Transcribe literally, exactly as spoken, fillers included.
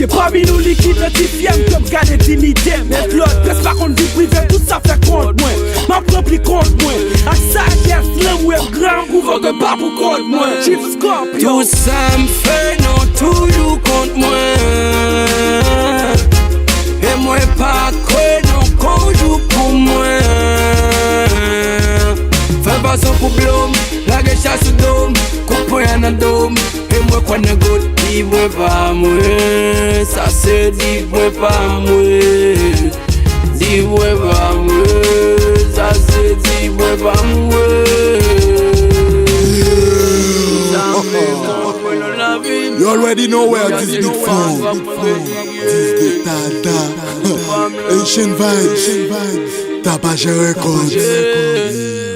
Ke pami nou li ki nan ti fyè m, ke m gade timide m. Èd lòt, près pa konn vi prive, tout sa fè kont mwen. M ap ranpli kont mwen ak sajès, lanmou e grangou, fòk e pa pou kont mwen. Chief Scorpio. Tout sa m fè non toujou kont mwen. E mwen pa kwè non konjou pou mwen. Fè fason pou blo m, lage chay sou do m, kout pwen an nan do m. E mwen kwè nan God, di mwen pa mwen, sa se di mwen pa mwen. Di mwen pa mwen, sa se di mwen pa mwen. Sa mwen konprann nan lavi m. You already know where this beat from. This the Tata. Haitian vibes. Tapajè Records.